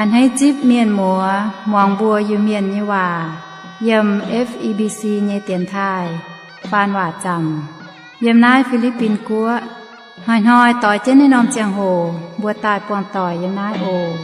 A'hneiv zipv mienh muoz muangx mbuo Iu-Mienh nyei waac yiem F E B C nyei dienx taaih faan waac zaamc yiem naaiv Fi^li^bin Guoqv. Hnoi-hnoi doix jienv naaiv norm ziangh hoc mbuo daaih buangh doic yiem naaiv oc.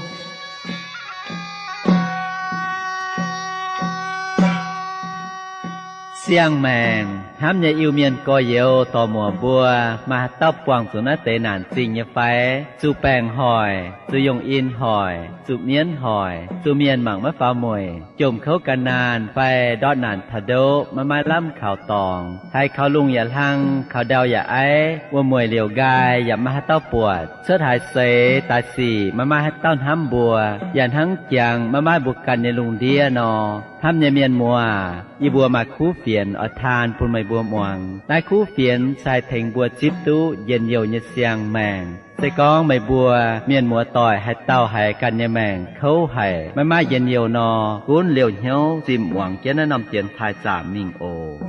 Siang-maengc hnamv nyei Iu-Mienh gorx-youz dorc-muoc mbuo, maaih haaix dauh buangh zuqc naaiv deix naanc zingh nyei fai? Zuqc baengc hoic, zuqc yongh in hoic, zuqc mienv hoic, zuqc mienh mangc maiv faaux mueic, jomc kouv gan naanh fai ndortv naanc taux ndoqv maiv maaih lamh kaux dorngx, haiz kaux lungh yaac hlang, kaux ndau yaac aiv, wuom-mueic liouc nqaai yaac maiv maaih haaix dauh buatc, cuotv haaix seix daaih sic maiv maaih haaix dauh hnamv mbuo, yaac hnangv jangx maiv maaih mbuo ganh nyei lungh ndiev nor. Hnamv nyei mienh muoz, yie mbuo maaih kuv fienx oix taan bun meih mbuo muangx. Naaiv kuv fienx se haih tengx mbuo zipv duqv njien-youh nyei siang-maengc. Se gorngv meih mbuo mienh muoz doic haaix dauh haiz ganh nyei maengc kouv haic, maiv maaih njien-youh nor, gunv liouh hnyouv zimh muangx jienv naaiv norm dienx taaih zaamc mingh oc.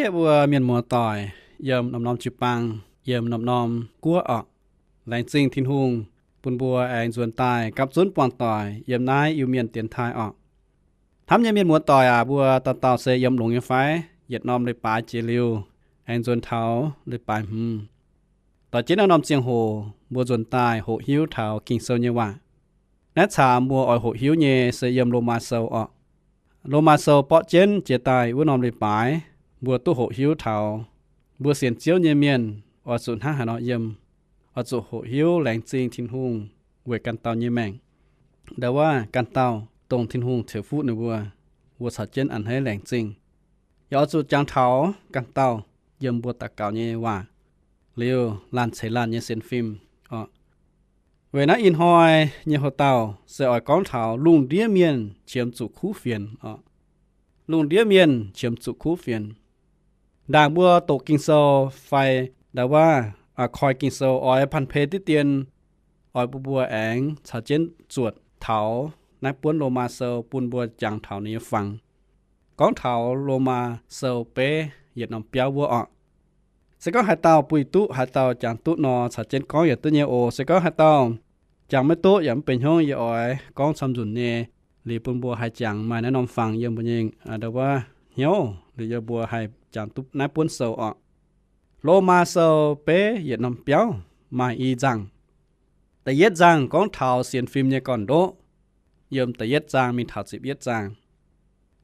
Yie mbuo mienh muoz-doic yiem norm-norm jiu-baang, yiem norm-norm guoqv orqc, laengz zingh Tin-Hungh bun mbuo aengx nzuonx daaih gapv zunv buangh doic yiem naaiv Iu-Mienh dienx taaih orqc. Hnamv nyei mienh muoz-doic aac, mbuo dauh dauh se yiem longx nyei fai? Yietc norm leiz-baaix jiex liuz, aengx nzuonx taux leiz-baaix hmz. Doix jienv naaiv norm ziangh hoc mbuo nzuonx daaih hoqc hiuv taux Ging-Sou nyei waac. Naaiv caux mbuo oix hoqc hiuv nyei se yiem Lomaa Sou orqc. Lomaa Sou borqv jienv jiex daaih wuov norm leiz-baaix, mbuo duqv hoqc hiuv taux mbuo sienx Ziouv nyei mienh oix zuqc hnangv haaix nor yiem, oix zuqc hoqc hiuv laengz zingh Tin-Hungh weic ganh dauh nyei maengc. Ndau wuov ganh dauh dongh Tin-Hungh ceix fuqv ninh mbuo, mbuo caux jienv a'hneiv laengz zingh. Yaac oix zuqc jangx taux ganh dauh yiem mbuo daux gaux nyei waac liuz laanh ceix laanh nyei sienx fim orqc. Weic naaiv ih hnoi nyei houx-dauh se oix gorngv taux lungh ndiev mienh qiemx zuqc kuv fienx orqc. Lungh ndiev mienh qiemx zuqc kuv fienx. Ndaangc mbuo doqc Ging-Sou fai ndau wuov koi Ging-Sou oix panh pei diqv dien, oix bun mbuo aengx caux jienv zuotc taux naaiv buonv Lomaa Sou bun mbuo jangx taux ninh nyei fangx. Gorngv taux Lomaa Sou beiv yietc norm biauv wuov orqc. Se gorngv haaix dauh buih duqv, haaix dauh jangx duqv nor, caux jienv gorngv yaac duqv nyei oc. Se gorngv haaix dauh jangx maiv duqv yaac mv benx hnyouv, yie oix gorngv camv nzunc nyei, liuz bun mbuo haih jangx maaih naaiv norm fangx yiem mbuo nyei ndau wuov hnyouv, liuz yie mbuo haih jangx duqv naaiv buonv sou orqc. Lomaa Sou beiv yietc norm biauv maaih i nzangh. Da'yietv nzangh gorngv taux sienx fim nyei gorn-ndoqv, yiem da'yietv zaang mingh taux ziepc yietv zaang.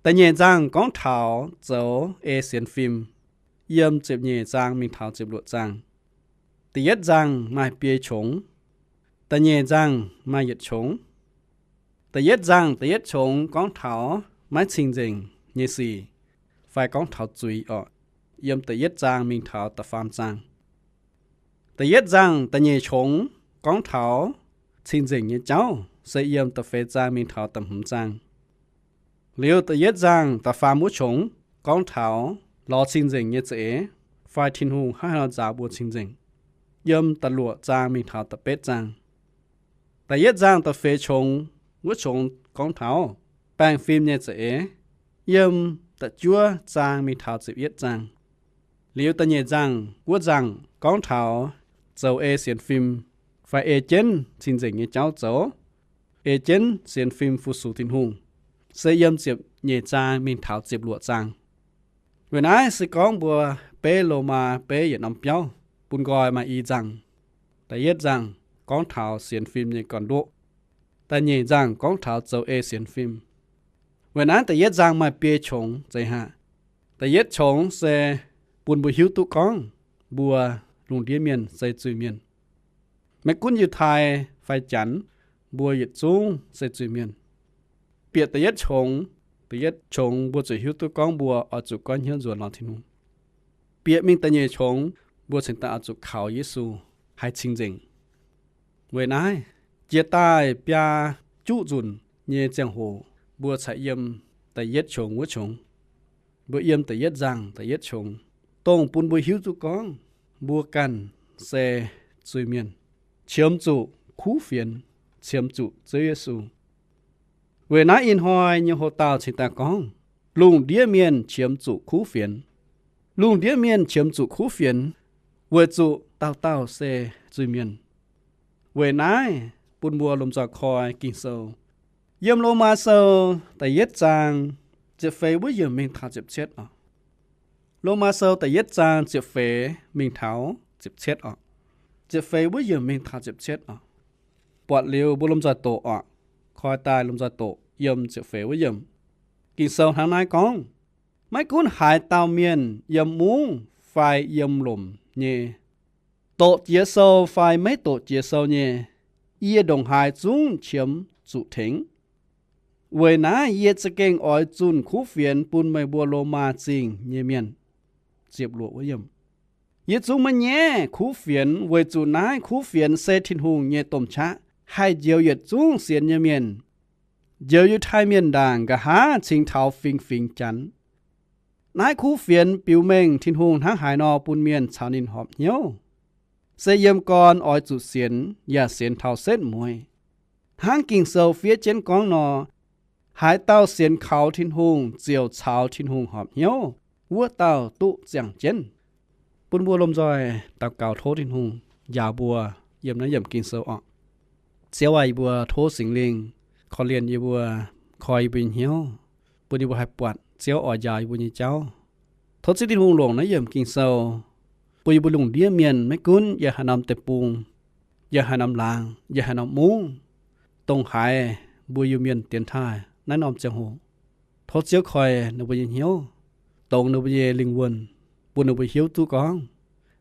Da'nyeic nzangh gorngv taux zoux ei sienx fim, yiem ziepc nyeic zaang mingh taux ziepc luoqc zaang. Da'yietv nzangh maaih biei qongx, da'nyeic nzangh maaih yietc qongx. Da'yietv nzangh da'yietv qongx gorngv taux maiv cing-nzengc nyei sic, fai gorngv taux zuiz orqc, yiem da'yietv zaang mingh taux da'faam zaang. Da'yietv nzangh da'nyeic qongx gorngv taux cing-nzengc nyei jauv se yiem da'feix zaang mingh taux da'hmz zaang. Liuz da'yietv nzangh da'faam wuov qongx gorngv taux lorz cing-nzengc nyei za'eix, fai Tin-Hungh hnangv haaix nor nzaaux mbuo cing-nzengc, yiem da'luoqc zaang mingh taux da'betv zaang. Da'yietv nzangh da'feix qongx wuov qongx gorngv taux baengh fim nyei za'eix, yiem da'juov zaang mingh taux ziepc yietv zaang. Liuz da'nyeic nzangh wuov nzangh gorngv taux zoux ei sienx fim, fai ei jienv cing-nzengc nyei jauv zoux, ei jienv sienx fim fu-sux Tin-Hungh, se yiem ziepc nyeic zaang mingh taux ziepc luoqc zaang. Weic naaiv se gorngv mbuo beiv Lomaa beiv yietc norm biauv bun nqoi maaih i nzangh. Da'yietv nzangh gorngv taux sienx fim nyei gorn-ndoqv. Da'nyeic nzangh gorngv taux zoux ei sienx fim. Weic naaiv da'yietv nzangh maaih biei qongx zeiz haic. Da'yietv qongx se bun mbuo hiuv duqv gorngv mbuo lungh ndiev mienh se zuiz-mienh. Maiv gunv Yiutai fai Janx, mbuo yietc zungv se zuiz-mienh. Bieqc da'yietv qongx, da'yietv qongx mbuo zuqc hiuv duqv gorngv mbuo oix zuqc goiv hnyouv nzuonx lorz Tin-Hungh. Bieqc mingh da'nyeic qongx, mbuo cingx daaih oix zuqc kaux Yesu haih cing-nzengc. Weic naaiv, jiex daaih biaa juqv nzunc nyei ziangh hoc mbuo caux yiem da'yietv qongx wuov qongx. Mbuo yiem da'yietv nzangh da'yietv qongx, dongh bun mbuo hiuv duqv gorngv mbuo ganh se zuiz-mienh, qiemx zuqc kuv fienx, qiemx zuqc Ziouv Yesu. Weic naaiv ih hnoi nyei hoc-dauh cingx daaih gorngv, lungh ndiev mienh qiemx zuqc kuv fienx. Lungh ndiev mienh qiemx zuqc kuv fienx, weic zuqc dauh dauh se zuiz-mienh. Weic naaiv bun mbuo lomh nzoih koi Ging-Sou. Yiem Lomaa Sou da'yietv zaang ziepc feix wuov yiemc mingh taux ziepc cietv oc. Lomaa Sou da'yietv zaang ziepc feix mingh taux ziepc cietv oc. Ziepc feix wuov yiemc mingh taux ziepc cietv oc. Buatc liuz mbuo lomh nzoih doqc oc. Koi daaih lomh nzoih doqc yiem ziepc feix wuov yiemc. Ging-Sou hnangv naaiv gorngv, maiv gunv haaix dauh mienh yiem mungv fai yiem lomc nyei, doqc Jiex Sou fai maiv doqc Jiex Sou nyei, yie ndongc haaix zungv qiemx zuqc tengx. Weic naaiv yie za'gengh oix zunh kuv fienx bun meih mbuo Lomaa Zingh nyei mienh. Ziepc luoqc wuov yiemc. Yie zungv maiv nyaiv kuv fienx weic zuqc naaiv kuv fienx se Tin-Hungh nyei domh qaqv haih njoux yietc zungv sienx nyei mienh, njoux Yiutai Mienh ndaangc nqa'haav cingx taux fingx-fingx Janx. Naaiv kuv fienx biux mengh Tin-Hungh hnangv haaix nor bun mienh caux ninh horpc hnyouv, se yiem gorn oix zuqc sienx yaac sienx taux setv mueiz. Hnangv Ging-Sou fiev jienv gorngv nor, haaix dauh sienx kaux Tin-Hungh ziouc caux Tin-Hungh horpc hnyouv. wuov dauh duqv ziangh jienv. Bun mbuo lomh nzoih daux gaux tov Tin-Hungh njaaux mbuo yiem naaiv yiemc Ging-Sou orqc. Ziouv aac, yie mbuo tov Singx Lingh korv-lienh yie mbuo, koi yie mbuo nyei hnyouv, bun yie mbuo haih buatc Ziouv oix njaaux yie mbuo nyei jauv. Tov Ziouv Tin-Hungh longc naaiv yiemc Ging-Sou bun yie mbuo lungh ndiev mienh, maiv gunv yiem haaix norm deic-bung, yiem haaix norm laangz, yiem haaix norm mungv, dongh haaix mbuo Iu-Mienh dienx taaih naaiv norm ziangh hoc, tov Ziouv koi ninh mbuo nyei hnyouv, dongz ninh mbuo nyei lingh wuonh, bun ninh mbuo hiuv duqv gorngv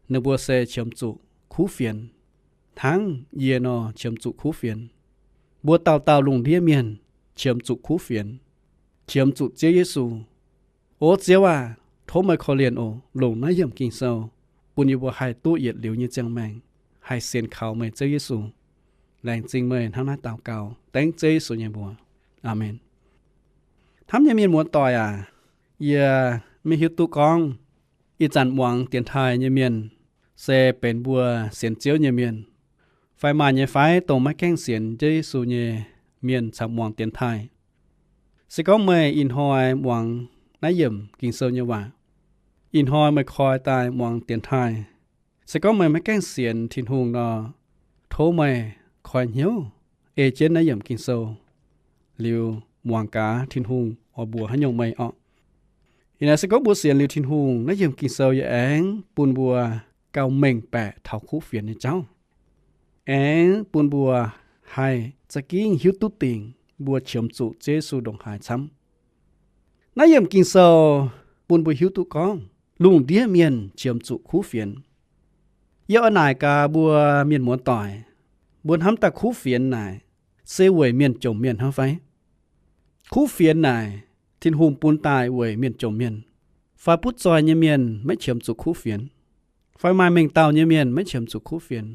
ninh mbuo se qiemx zuqc kuv fienx, hnangv yie nor qiemx zuqc kuv fienx. Mbuo dauh dauh lungh ndiev mienh qiemx zuqc kuv fienx, qiemx zuqc Ziouv Yesu. O Ziouv aah! Tov meih korv-lienh oc, longc naaiv yiemc Ging-Sou bun yie mbuo haih duqv yietc liuz nyei ziangh maengc, haih sienx kaux meih Ziouv Yesu. Laengz zingh meih hnangv naaiv daux gaux dengv Ziouv Yesu nyei mbuox. Aamen. Hnamv nyei mienh muoz-doic aac, yie maiv hiuv duqv gorngv ih zanc muangx dienx taaih nyei mienh se benx mbuo sienx Ziouv nyei mienh, fai maaih nyei fai dongh maiv gaengh sienx Ziouv Yesu nyei mienh caux muangx dienx taaih. Se gorngv meih ih hnoi muangx naaiv yiemc Ging-Sou nyei waac, ih hnoi meih koi daaih muangx dienx taaih, se gorngv meih maiv gaengh sienx Tin-Hungh nor, tov meih koi hnyouv ei jienv naaiv yiemc Ging-Sou liuz muangx gaax Tin-Hungh oix mbuox haaix nyungc meih orqc. Ih naaiv se gorngv mbuo sienx liuz Tin-Hungh, naaiv yiemc Ging-Sou yaac aengx bun mbuo gauh mengh baeqc taux kuv fienx nyei jauv, aengx bun mbuo haih za'gengh hiuv duqv dingc mbuo qiemx zuqc Ziouv Yesu ndongc haaix camv. Naaiv yiemc Ging-Sou bun mbuo hiuv duqv gorngv lungh ndiev mienh qiemx zuqc kuv fienx. Yie oix naaic gaax mbuo mienh muoz-doic, mbuo hnamv daaih kuv fienx naaic se weic mienh jomc mienh hnangv fai? Kuv fienx naaic Tin-Hungh bun daaih weic mienh jomc mienh, fai butv zoih nyei mienh maiv qiemx zuqc kuv fienx, fai maaih mengh dauh nyei mienh maiv qiemx zuqc kuv fienx,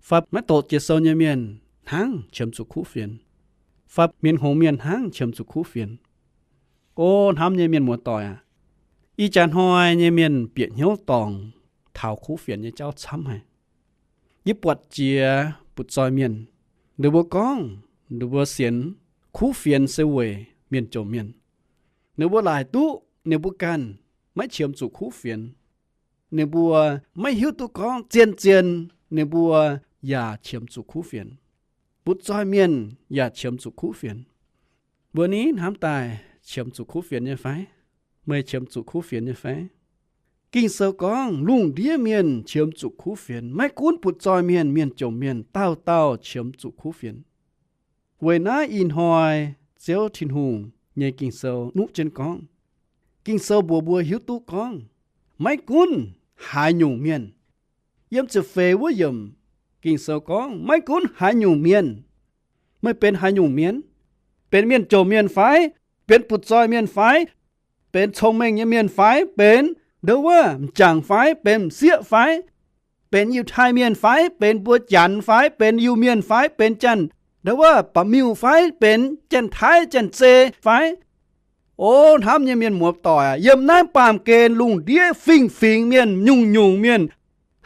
fai maiv doqc Jiex Sou nyei mienh hnangv qiemx zuqc kuv fienx, fai mienv hngongx mienh hnangv qiemx zuqc kuv fienx. O hnamv nyei mienh muoz-doic aac, ih jaax hnoi nyei mienh bieqc hnyouv dorngc taux kuv fienx nyei jauv camv haic. Yie buatc jiex butv zoih mienh, ninh mbuo gorngv ninh mbuo sienx kuv fienx se weic mienh jomc mienh. Ninh mbuo laaic duqv ninh mbuo ganh maiv qiemx zuqc kuv fienx. Ninh mbuo maiv hiuv duqv gorngv zien-zien ninh mbuo yaac qiemx zuqc kuv fienx. Butv zoih mienh yaac qiemx zuqc kuv fienx. Mbuo ni hnamv daaih qiemx zuqc kuv fienx nyei fai? Meih qiemx zuqc kuv fienx nyei fai? Ging-Sou gorngv lungh ndiev mienh qiemx zuqc kuv fienx, maiv gunv butv zoih mienh, mienh jomc mienh, dauh dauh qiemx zuqc kuv fienx. Weic naaiv ih hnoi Ziouv Tin-Hungh nyei Ging-Sou nuqv jienv gorngv, Ging-Sou mbuox mbuo hiuv duqv gorngv, maiv gunv haaix nyungc mienh, yiem ziepc feix wuov yiemc Ging-Sou gorngv, maiv gunv haaix nyungc mienh, meih benx haaix nyungc mienh, benx mienh jomc mienh fai, benx butv zoih mienh fai, benx cong-mengh nyei mienh fai, benx ndau wuov m'jangc fai, benx m'sieqv fai, benx Yiutai mienh fai, benx mbuo Janx fai, benx Iu-Mienh fai, benx Janx ndau wuov ba'miuh fai, benx Janx-Taiv, Janx-Zei fai. O hnamv nyei mienh muoz-doic aac, yiem naaiv baamh gen lungh ndiev fingx-fingx mienh, nyungc-nyungc mienh,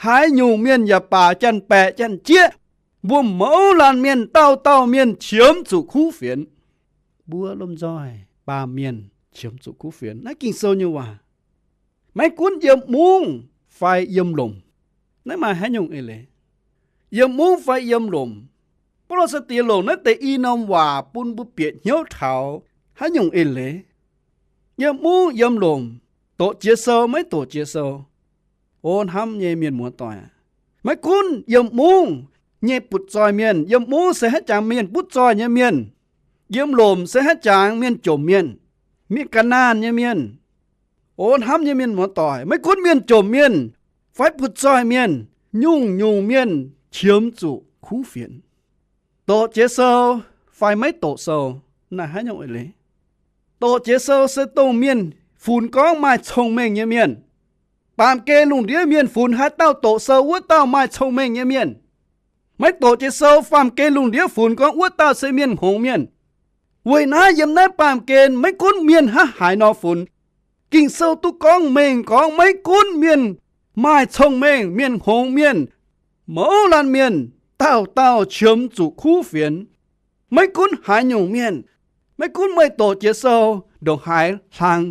haaix nyungc mienh yaac baac, janx-baeqc janx-jieqv, mbuo mouz laanh mienh dauh dauh mienh qiemx zuqc kuv fienx. Mbuo lomh nzoih baamh mienh qiemx zuqc kuv fienx. Naaiv Ging-Sou nyei waac. Maiv gunv yiem mungv fai yiem lomc, naaiv maaih haaix nyungc eix leiz? Yiem mungv fai yiem lomc, Baulo sai-diex longc naaiv deix i norm waac bun mbuo bieqc hnyouv taux haaix nyungc eix leiz? Yiem mungv yiem lomc, doqc Jiex Sou maiv doqc Jiex Sou. O hnamv nyei mienh muoz-doic aac, maiv gunv yiem mungv nyei butv zoih mienh, yiem mungv se haaix jangx mienh butv zoih nyei mienh, yiem lomc se haaix jangx mienh jomc mienh, mienh ga'naanh nyei mienh. O hnamv nyei mienh muoz-doic, maiv gunv mienh jomc mienh fai butv zoih mienh, nyungc-nyungc mienh qiemx zuqc kuv fienx. Doqc Jiex Sou fai maiv doqc sou, naaiv haaix nyungc eix leiz? Doqc Jiex Sou se dongh mienh funx gorngv maaih cong-mengh nyei mienh. Baamh gen lungh ndiev mienh funx haaix dauh doqc sou, wuov dauh maaih cong-mengh nyei mienh. Maiv doqc Jiex Sou, baamh gen lungh ndiev funx gorngv wuov dauh se mienh hngongx mienh. Weic naaiv yiem naaiv baamh gen maiv gunv mienh hnangv haaix nor funx, Ging-Sou duqv gorngv mengh gorngv maiv gunv mienh maaih cong-mengh, mienh hngongx mienh, mouz laanh mienh, dauh dauh qiemx zuqc kuv fienx. Maiv gunv haaix nyungc mienh, maiv gunv meih doqc Jiex Sou ndongc haaix hlang,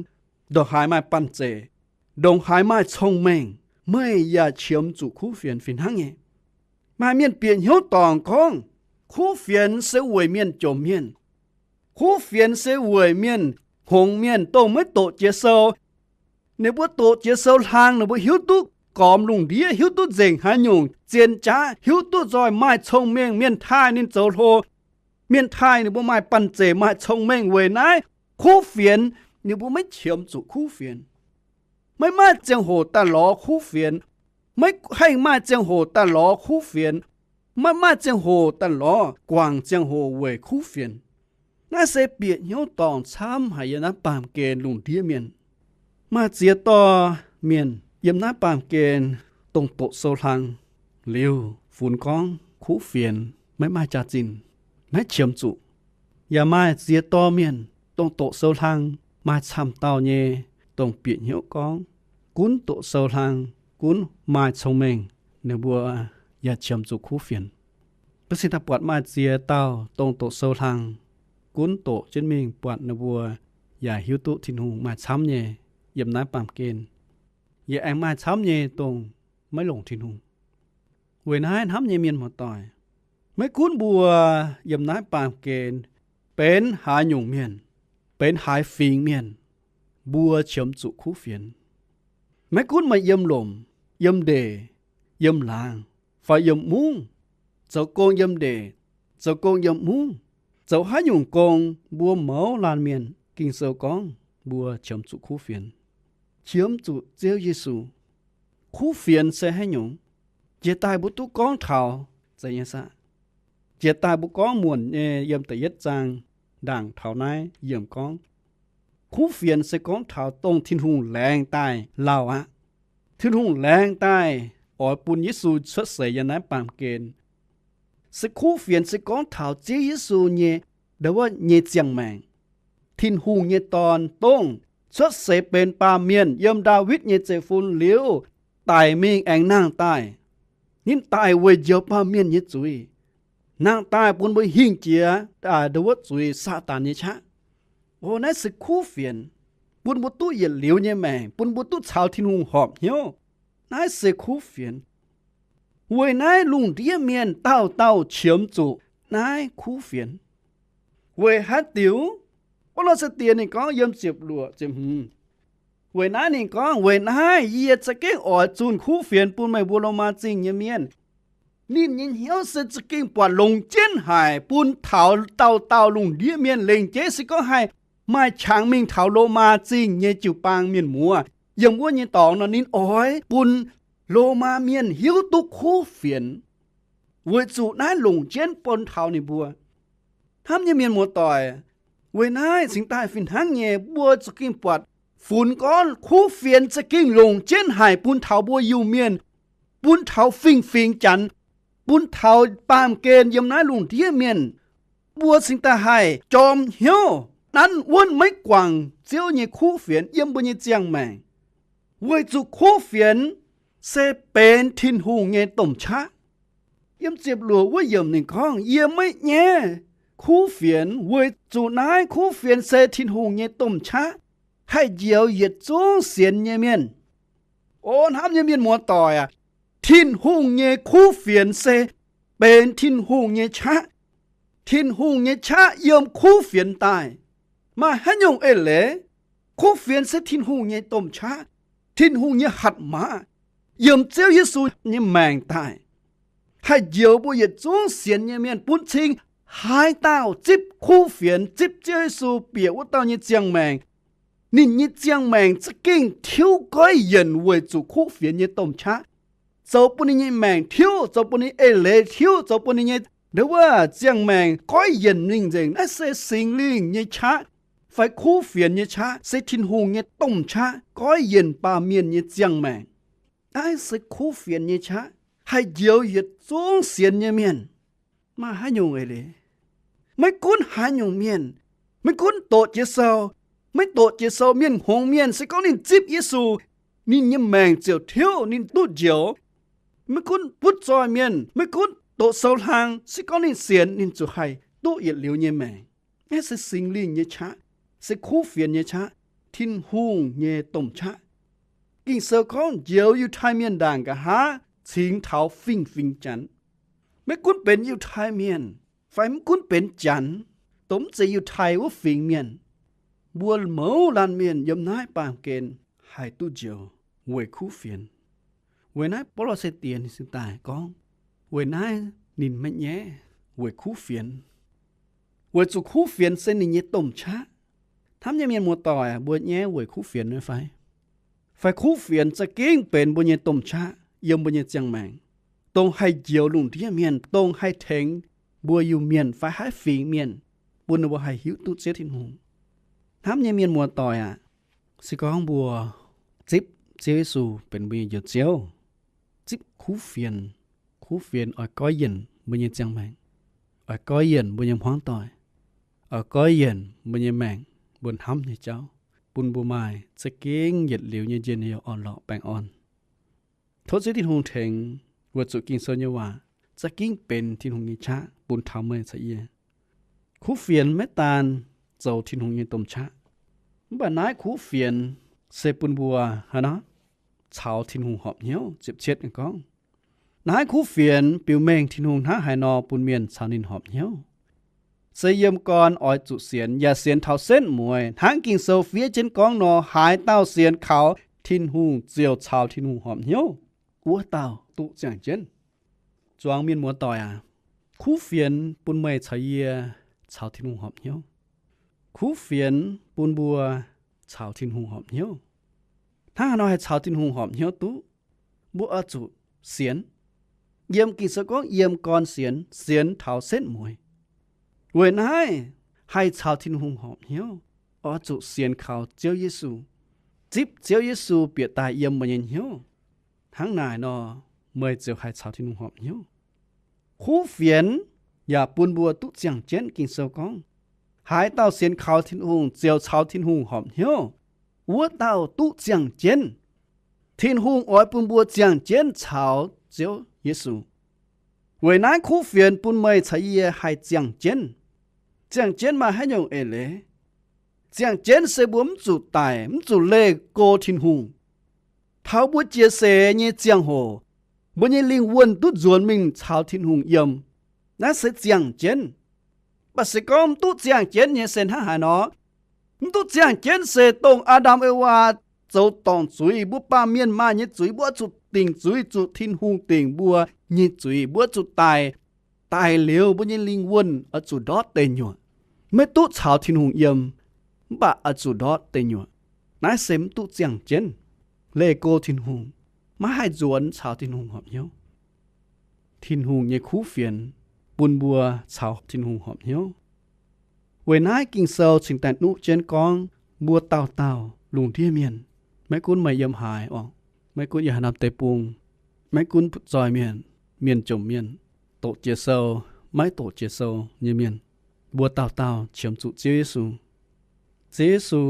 ndongc haaix maaih banh zeic, ndongc haaix maaih cong-mengh, meih yaac qiemx zuqc kuv fienx fih hnangv nyei. Maaih mienh bieqc hnyouv dorngc gorngv, kuv fienx se weic mienh jomc mienh. Kuv fienx se weic mienh hngongx mienh dongh maiv doqc Jiex Sou. Ninh mbuo doqc Jiex Sou hlang, ninh mbuo hiuv duqv gormx lungh ndiev, hiuv duqv nzengc haaix nyungc zien jaav, hiuv duqv nzoih, maaih cong-mengh, mienh taaih ninh zoux hlo. Mienh taaih ninh mbuo maaih banh zeic, maaih cong-mengh. Weic naaiv kuv fienx, ninh mbuo maiv qiemx zuqc kuv fienx. Maiv maaih ziangh hoc daaih lorz kuv fienx. Maiv haih maaih ziangh hoc daaih lorz kuv fienx. Maiv maaih ziangh hoc daaih lorz guangc ziangh hoc weic kuv fienx. Naaiv se bieqc hnyouv dorngc camv haic yiem naaiv baamh gen lungh ndiev mienh. Maaih ziex dorh mienh yiem naaiv baamh gen dongh doqc sou hlang liuz funx gorngv kuv fienx maiv maaih jaax-zinh, maiv qiemx zuqc. Yaac maaih ziex dorh mienh dongh doqc sou hlang maaih camv dauh nyei, dongh bieqc hnyouv gorngv gunv doqc sou hlang, gunv maaih cong-mengh, ninh mbuo yaac qiemx zuqc kuv fienx. Mbuo cingx daaih buatc maaih ziex dauh dongh doqc sou hlang, gunv doqc jienv mingh buatc ninh mbuo yaac hiuv duqv Tin-Hungh maaih camv nyei yiem naaiv baamh gen. Yaac aengx maaih camv nyei dongh maiv longc Tin-Hungh. Weic naaiv hnamv nyei mienh muoz-doic, maiv gunv mbuo yiem naaiv baamh gen benx haaix nyungc mienh, benx haaix fingx mienh, mbuo qiemx zuqc kuv fienx. Maiv gunv meih yiem lomc, yiem ndeic, yiem laangz, fai yiem mungv, zoux gong yiem ndeic, zoux gong yiem mungv, zoux haaix nyungc gong mbuo mouz laanh mienh Ging-Sou gorngv mbuo qiemx zuqc kuv fienx, qiemx zuqc Ziouv Yesu. Kuv fienx se haaix nyungc? Jiex daaih mbuo duqv gorngv taux, zeiz nyei saah? Jiex daaih mbuo gorngv muonc nyei yiem da'yietv zaang ndaangc taux naaiv yiemc gorngv, kuv fienx se gorngv taux dongh Tin-Hungh laengz daaih lauh aqv. Tin-Hungh laengz daaih oix bun Yesu cuotv seix yiem naaiv baamh gen. Se kuv fienx se gorngv taux Ziouv Yesu nyei, ndau wuov nyei ziangh maengc. Tin-Hungh nyei Dorn dongh cuotv seix benx baamh mienh yiem Ndaawitv nyei zeiv-fun liuz, daic mingh aengx nangh daaih. Ninh daic weic njoux baamh mienh nyei zuiz, nangh daaih bun mbuo hingh jiex ndau wuov zuiz Saadaan nyei qaqv. O, naaiv se kuv fienx, bun mbuo duqv yietc liuz nyei maengc, bun mbuo duqv caux Tin-Hungh horpc hnyouv. Naaiv se kuv fienx. Weic naaiv lungh ndiev mienh dauh dauh qiemx zuqc naaiv kuv fienx. Weic haaix diuc? Baulo sai-diex ninh gorngv yiem ziepc luoqc ziepc hmz, weic naaiv ninh gorngv, weic naaiv yie za'gengh oix zunh kuv fienx bun meih mbuo Lomaa Zingh nyei mienh. Ninh nyei hnyouv se za'gengh buatc longx jienv haic bun taux dauh dauh lungh ndiev mienh lengc jeiv se gorngv haih maaih qangx mingh taux Lomaa Zingh nyei jiu-baang mienh muoz, yiem wuov nyei dorngx nor, ninh oix bun Lomaa mienh hiuv duqv kuv fienx. Weic zuqc naaiv longc jienv bun taux ninh mbuo. Hnamv nyei mienh muoz-doic, weic naaiv cingx daaih fih hnangv nyei, mbuo za'gengh buatc funx gorngv kuv fienx za'gengh longc jienv haic bun taux mbuo Iu-Mienh, bun taux fingx-fingx Janx, bun taux baamh gen yiem naaiv lungh ndiev mienh. Mbuo cingx daaih haih jorm hnyouv nanv wuonv maiv guangc Ziouv nyei kuv fienx yiem mbuo nyei ziangh maengc. Weic zuqc kuv fienx se benx Tin-Hungh nyei domh qaqv. Yiem ziepc luoqc wuov yiemc ninh gorngv, yie maiv nyaiv kuv fienx weic zuqc naaiv kuv fienx se Tin-Hungh nyei domh qaqv, haih njoux yietc zungv sienx nyei mienh. O hnamv nyei mienh muoz-doic aac, Tin-Hungh nyei kuv fienx se benx Tin-Hungh nyei qaqv. Tin-Hungh nyei qaqv yiem kuv fienx daaih. Maaih haaix nyungc eix leiz? Kuv fienx se Tin-Hungh nyei domh qaqv, Tin-Hungh nyei hatc maaz, yiem Ziouv Yesu nyei maengc daaih, haih njoux mbuo yietc zungv sienx nyei mienh. Bun cing haaix dauh zipv kuv fienx, zipv Ziouv Yesu bieqc wuov dauh nyei ziangh maengc, ninh nyei ziangh maengc za'gengh tiuv goiv yienc weic zuqc kuv fienx nyei domh qaqv zoux bun ninh nyei maengc tiuv, zoux bun ninh eix leiz tiuv, zoux bun ninh nyei ndau wuov ziangh maengc goiv yienc mingh nzengc. Naaiv se Singx Lingh nyei qaqv, fai kuv fienx nyei qaqv, se Tin-Hungh nyei domh qaqv goiv yienc baamh mienh nyei ziangh maengc. Naaiv se kuv fienx nyei qaqv haih njoux yietc zungv sienx nyei mienh. Maaih haaix nyungc eix leiz? Maiv gunv haaix nyungc mienh, maiv gunv doqc Jiex Sou, maiv doqc Jiex Sou, mienh hngongx mienh, se gorngv ninh zipv Yesu, ninh nyei maengc ziouc tiuv, ninh duqv njoux. Maiv gunv butv zoih mienh, maiv gunv doqc sou hlang, se gorngv ninh sienx, ninh ziouc haih duqv yietc liuz nyei maengc. Naaiv se Singx Lingh nyei qaqv, se kuv fienx nyei qaqv, Tin-Hungh nyei domh qaqv. Ging-Sou gorngv njoux Yiutai Mienh ndaangc nqa'haav cingx taux fingx-fingx Janx. Maiv gunv benx Yiutai Mienh fai maiv gunv benx Janx, dongh mv zeiz Yiutai wuov fingx mienh, mbuo mouz laanh mienh yiem naaiv baamh gen haih duqv njoux weic kuv fienx. Weic naaiv Baulo se diex ninh cingx daaih gorngv, weic naaiv ninh maiv nyaiv weic kuv fienx, weic zuqc kuv fienx se ninh nyei domh qaqv. Hnamv nyei mienh muoz-doic, mbuo nyaiv weic kuv fienx nyei fai? Fai kuv fienx za'gengh benx mbuo nyei domh qaqv yiem mbuo nyei ziangh maengc, dongh haih njoux lungh ndiev mienh, dongh haih tengx mbuo Iu-Mienh fai haaix fingx mienh, bun ninh mbuo haih hiuv duqv Ziouv Tin-Hungh? Hnamv nyei mienh muoz-doic aac, se gorngv mbuo zipv Ziouv Yesu benx mbuo nyei Njoux Ziouv, zipv kuv fienx, kuv fienx oix goiv yienc mbuo nyei ziangh maengc, oix goiv yienc mbuo nyei hmuangv doic, oix goiv yienc mbuo nyei maengc, mbuo hnamv nyei jauv, bun mbuo maaih za'gengh yietc liuz nyei njien-youh orn-lorqc baengh orn. Tov Ziouv Tin-Hungh tengx weic zuqc Ging-Sou nyei waac za'gengh benx Tin-Hungh nyei qaqv bun taux meih caux yie. Kuv fienx maiv daan zoux Tin-Hungh nyei domh qaqv, mv baac naaiv kuv fienx se bun mbuo haaix nor caux Tin-Hungh horpc hnyouv. Ziepc cietv gorngv, naaiv kuv fienx biux mengh Tin-Hungh hnangv haaix nor bun mienh caux ninh horpc hnyouv, se yiem gorn oix zuqc sienx, yaac sienx taux setv mueiz. Hnangv Ging-Sou fiev jienv gorngv nor, haaix dauh sienx kaux Tin-Hungh ziouc caux Tin-Hungh horpc hnyouv, wuov dauh duqv ziangh jienv. Zuangx mienh muoz-doic aac, kuv fienx bun meih caux yie caux Tin-Hungh horpc hnyouv. Kuv fienx bun mbuo caux Tin-Hungh horpc hnyouv. Hnangv haaix nor haih caux Tin-Hungh horpc hnyouv duqv? Mbuo oix zuqc sienx. Yiem Ging-Sou gorngv yiem gorn sienx, sienx taux setv mueiz. Weic naaiv haih caux Tin-Hungh horpc hnyouv, oix zuqc sienx kaux Ziouv Yesu, zipv Ziouv Yesu bieqc daaih yiem meih nyei hnyouv. Hnangv naaic nor, meih ziouc haih caux Tin-Hungh horpc hnyouv. Kuv fienx yaac bun mbuo duqv ziangh jienv. Ging-Sou gorngv, haaix dauh sienx kaux Tin-Hungh ziouc caux Tin-Hungh horpc hnyouv, wuov dauh duqv ziangh jienv. Tin-Hungh oix bun mbuo ziangh jienv caux Ziouv Yesu. Weic naaiv kuv fienx bun meih caux yie haih ziangh jienv. Ziangh jienv maaih haaix nyungc eix leiz? Ziangh jienv se mbuo mv zuqc daic, mv zuqc leih go Tin-Hungh, taux mbuo jiex seix nyei ziangh hoc, mbuo nyei lingh wuonh duqv nzuonx mingh caux Tin-Hungh yiem. Naaiv se ziangh jienv. Mv baac se gorngv mv duqv ziangh jienv nyei se hnangv haaix nor? Mv duqv ziangh jienv se dongh Aa^ndam Ewaa zoux dorngc zuiz, mbuo baamh mienh maaih nyei zuiz, mbuo oix zuqc dingc zuiz, zuqc Tin-Hungh dingc mbuo nyei zuiz, mbuo zuqc daic. Daic liuz mbuo nyei lingh wuonh oix zuqc ndortv deic nyuoqc, maiv duqv caux Tin-Hungh yiem, mv baac oix zuqc ndortv deic nyuoqc. Naaiv se mv duqv ziangh jienv, leih go Tin-Hungh, maiv haih nzuonx caux Tin-Hungh horpc hnyouv. Tin-Hungh nyei kuv fienx bun mbuo caux Tin-Hungh horpc hnyouv. Weic naaiv Ging-Sou cingx daaih nuqv jienv gorngv, mbuo dauh dauh lungh ndiev mienh, maiv gunv meih yiem haaix orqc, maiv gunv yiem haaix norm deic-bung, maiv gunv butv-zoih mienh, mienh jomc mienh, doqc jiex sou, maiv doqc jiex sou nyei mienh, mbuo dauh dauh qiemx zuqc Ziouv Yesu. Ziouv Yesu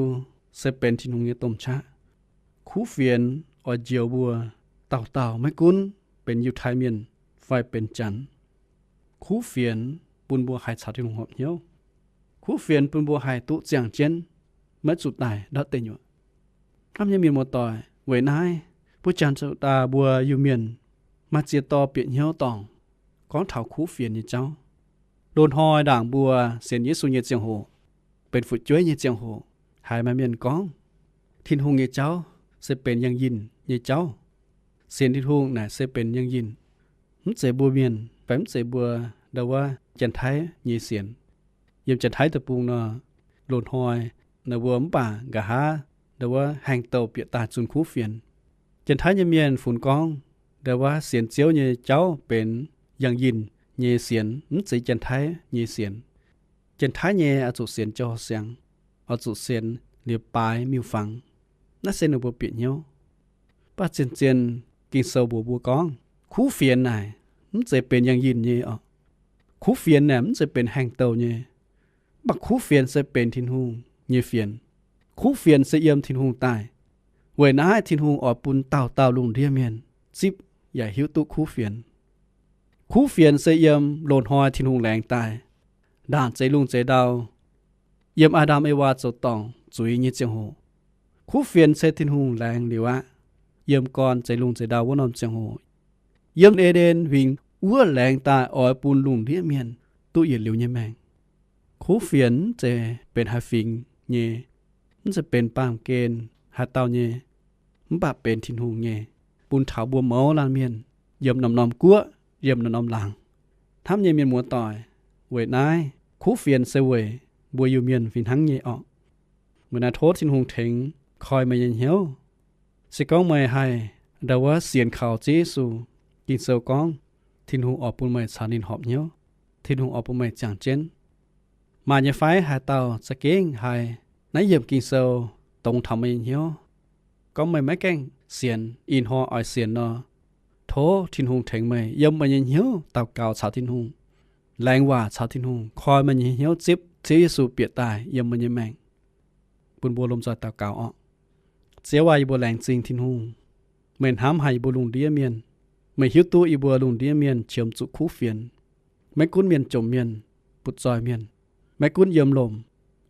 se benx Tin-Hungh nyei domh qaqv. Kuv fienx oix njoux mbuo dauh dauh, maiv gunv benx Yiutai Mienh fai benx Janx. Kuv fienx bun mbuo haih caux Tin-Hungh horpc hnyouv. Kuv fienx bun mbuo haih duqv ziangh jienv, maiv zuqc daic ndortv deic nyuoqc. Hnamv nyei mienh muoz-doic, weic naaiv mbuo janx zoux daaih mbuo Iu-Mienh maaih ziex dorh bieqc hnyouv dorngc gorngv taux kuv fienx nyei jauv. Loz-hnoi ndaangc mbuo sienx Yesu nyei ziangh hoc, benx fu'jueiv nyei ziangh hoc, haiz maaih mienh gorngv, Tin-Hungh nyei jauv se benx yangh yinh nyei jauv. Sienx Tin-Hungh naaic se benx yangh yinh. Mv zeiz mbuo Mienh fai mv zeiz mbuo ndau wuov Janx-Taiv nyei sienx. Yiem Janx-Taiv deic-bung nor, loz-hnoi naaic mbuo mv baac nqa'haav ndau wuov haengh douh bieqc daaih zunh kuv fienx. Janx-Taiv nyei mienh funx gorngv ndau wuov sienx Ziouv nyei jauv benx yangh yinh nyei sienx, mv zeiz Janx-Taiv nyei sienx. Janx-Taiv nyei oix zuqc sienx jauv siang, oix zuqc sienx liuz baaix miuc-fangx. Naaiv se ninh mbuo bieqc hnyouv. Mv baac zien-zien Ging-Sou mbuox mbuo gorngv, kuv fienx naaic mv zeiz benx yangh yinh nyei oc. Kuv fienx naaic mv zeiz benx haengh douh nyei. Mv baac kuv fienx se benx Tin-Hungh nyei fienx. Kuv fienx se yiem Tin-Hungh daaih. Weic naaiv Tin-Hungh oix bun dauh dauh lungh ndiev mienh zipv yaac hiuv duqv kuv fienx. Kuv fienx se yiem loz-hnoi Tin-Hungh laengz daaih, ndaangc zeix lungh zeix ndau, yiem Aa^ndam Ewaa zoux dorngc zuiz nyei ziangh hoc. Kuv fienx se Tin-Hungh laengz liuz aqv. yiem gorn zeix lungh zeix ndau wuov norm ziangh hoc, yiem E^nden Huingx wuov laengz daaih oix bun lungh ndiev mienh duqv yietc liuz nyei maengc. Kuv fienx mv zeiz benx haaix fingx nyei, mv zeiz benx baamh gen haaix dauh nyei, mv baac benx Tin-Hungh nyei, bun taux mbuo mouz laanh mienh yiem norm-norm guoqv, yiem norm-norm laangz, hnamv nyei mienh muoz-doic. Weic naaiv kuv fienx se weic mbuo Iu-Mienh fih hnangv nyei orqc. Weic naaiv tov Tin-Hungh tengx koi meih nyei hnyouv. Se gorngv meih haih ndau wuov sienx kaux Ziouv Yesu, Ging-Sou gorngv Tin-Hungh oix bun meih caux ninh horpc hnyouv, Tin-Hungh oix bun meih ziangh jienv. Maaih nyei fai haaix dauh za'gengh haih naaiv yiemc Ging-Sou dongz taux meih nyei hnyouv? Gorngv meih maiv gaengh sienx, ih hnoi oix sienx nor, tov Tin-Hungh tengx meih yiem meih nyei hnyouv daux gaux caux Tin-Hungh, laengz waac caux Tin-Hungh, koi meih nyei hnyouv zipv Ziouv Yesu bieqc daaih yiem meih nyei maengc. Bun mbuo lomh nzoih daux gaux orqc. Ziouv aac, yie mbuo laengz zingh Tin-Hungh. Meih hnamv haic yie mbuo lungh ndiev mienh. Meih hiuv duqv yie mbuo lungh ndiev mienh qiemx zuqc kuv fienx. Maiv gunv mienh jomc mienh, butv-zoih mienh, maiv gunv yiem lomc,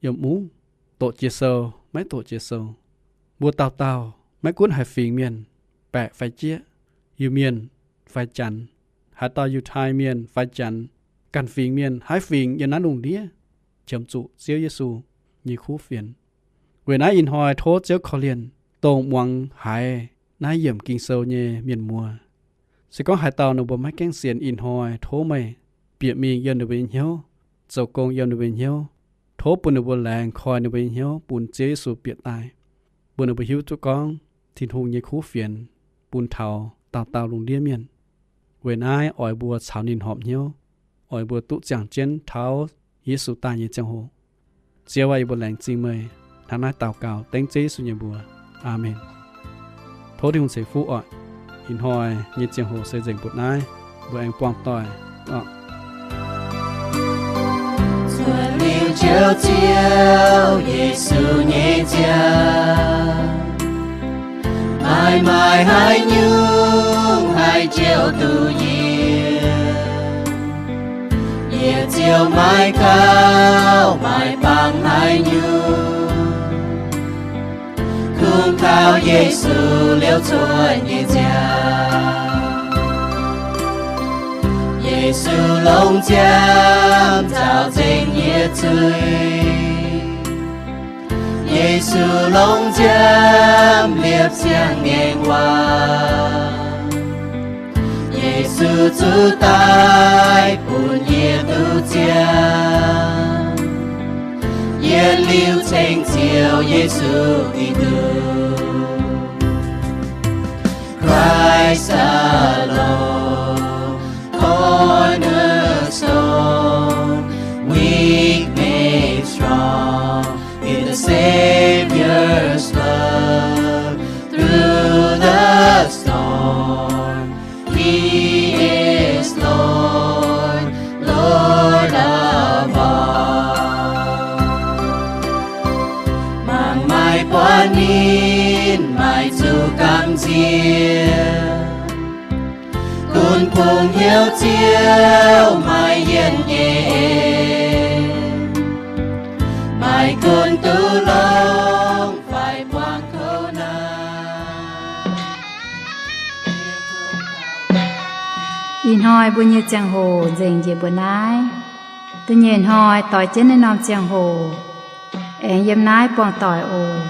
yiem mungv, doqc jiex sou, maiv doqc jiex sou, mbuo dauh dauh, maiv gunv haaix fingx mienh, baeqc fai jieqv, Iu-Mienh fai Janx, haaix dauh Yiutai Mienh fai Janx, ganh fingx mienh, haaix fingx yiem naaiv lungh ndiev, qiemx zuqc Ziouv Yesu nyei kuv fienx. Weic naaiv ih hnoi tov Ziouv korv-lienh dongh muangx haiz naaiv yiemc Ging-Sou nyei mienh muoz. Se gorngv haaix dauh ninh mbuo maiv gaengh sienx ih hnoi, tov meih bieqc mingh yiem ninh mbuo nyei hnyouv, zoux gong yiem ninh mbuo nyei hnyouv. Tov bun ninh mbuo laengz koi ninh mbuo nyei hnyouv bun Ziouv Yesu bieqc daaih, bun ninh mbuo hiuv duqv gorngv Tin-Hungh nyei kuv fienx bun taux dauh dauh lungh ndiev mienh. Weic naaiv oix mbuo caux ninh horpc hnyouv, oix mbuo duqv ziangh jienv taux Yesu daaih nyei ziangh hoc. Ziouv aac, yie mbuo laengz zingh meih. Hnangv naaiv daux gaux dengv Ziouv Yesu nyei mbuox. Aamen. Tov Tin-Hungh ceix fuqv oc. Ih hnoi nyei ziangh hoc se nzengc mbuoqc naaiv. Mbuo aengx buangh doic oc. Cuotv liuz Ziouv Ziouv Yesu nyei ziangh, maaih maaih haaix nyungc haih jouh duqv yie? Yie ziouc maiv gauh maaih bangc haaix nyungc, kungx kaux Yesu liouh cuotv nyei ziangh. Yesu longc nziaamv nzaaux nzengc yie zuiz. Yesu longc nziaamv liepc siang-ngaengc waac. Yesu zuqc daaih bun yie duqv ziangh. Yietc liuz ceng Ziouv Yesu Giduc. Christ alone, cornerstone, weak made strong in the Savior's blood. Through the storm, He is Lord, Lord of all. Mangc maaih buonv ninh maaih zuqc gamh nziex. Gunv kungx hnyouv Ziouv maaih yienh nyei en, maaih gunv duqv longc fai buangh kouv naaic. Ih hnoi mbuo nyei ziangh hoc nzengc njiec mbuo naaiv. Da'nyeic hnoi doix jienv naaiv norm ziangh hoc, aengx yiem naaiv buangh doic oc.